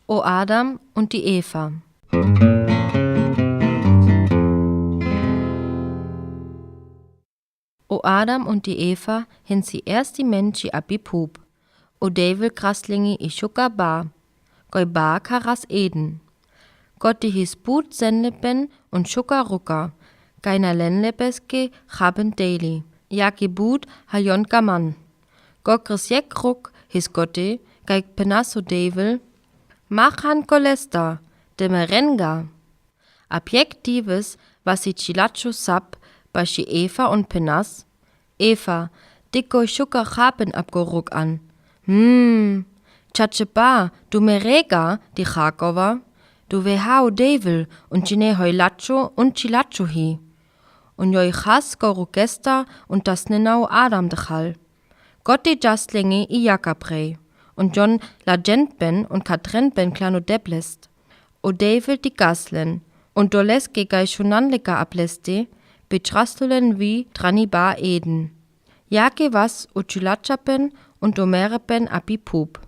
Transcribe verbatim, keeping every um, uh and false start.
O Adam un di Eva. O Adam un di Eva hen si eersti Menschi a bi Pup. O Devel graslingi i schuka ba. Goi ba karas Eden. Gott di his but senlepen un schuka ruka. Geina lenlepeske haben deli. Jaki but ha jon gaman. Gott grisjek ruk his Gott di, gei penas o Devel. Mach han go lesta, de merenga. A piek dives was i chilacho sap, ba si Eva un penas. Eva, diko schuka haben ab go ruk an. Hm, chache ba, du merega, di chakova. Du ve hau Devel, un chine hoi lacho, un chilacho hi. Un joi chas go rukesta, un das nenau Adam de chal. Gott di jaslingi i jaka prei. Un jon lajentben un katrenben klano deblest. O Devel di gaslen. Un doleske gei schunanlika ablesti, bi chrastulen vi drani ba Eden. Jake was o chilachapen un domereben a bi Pup.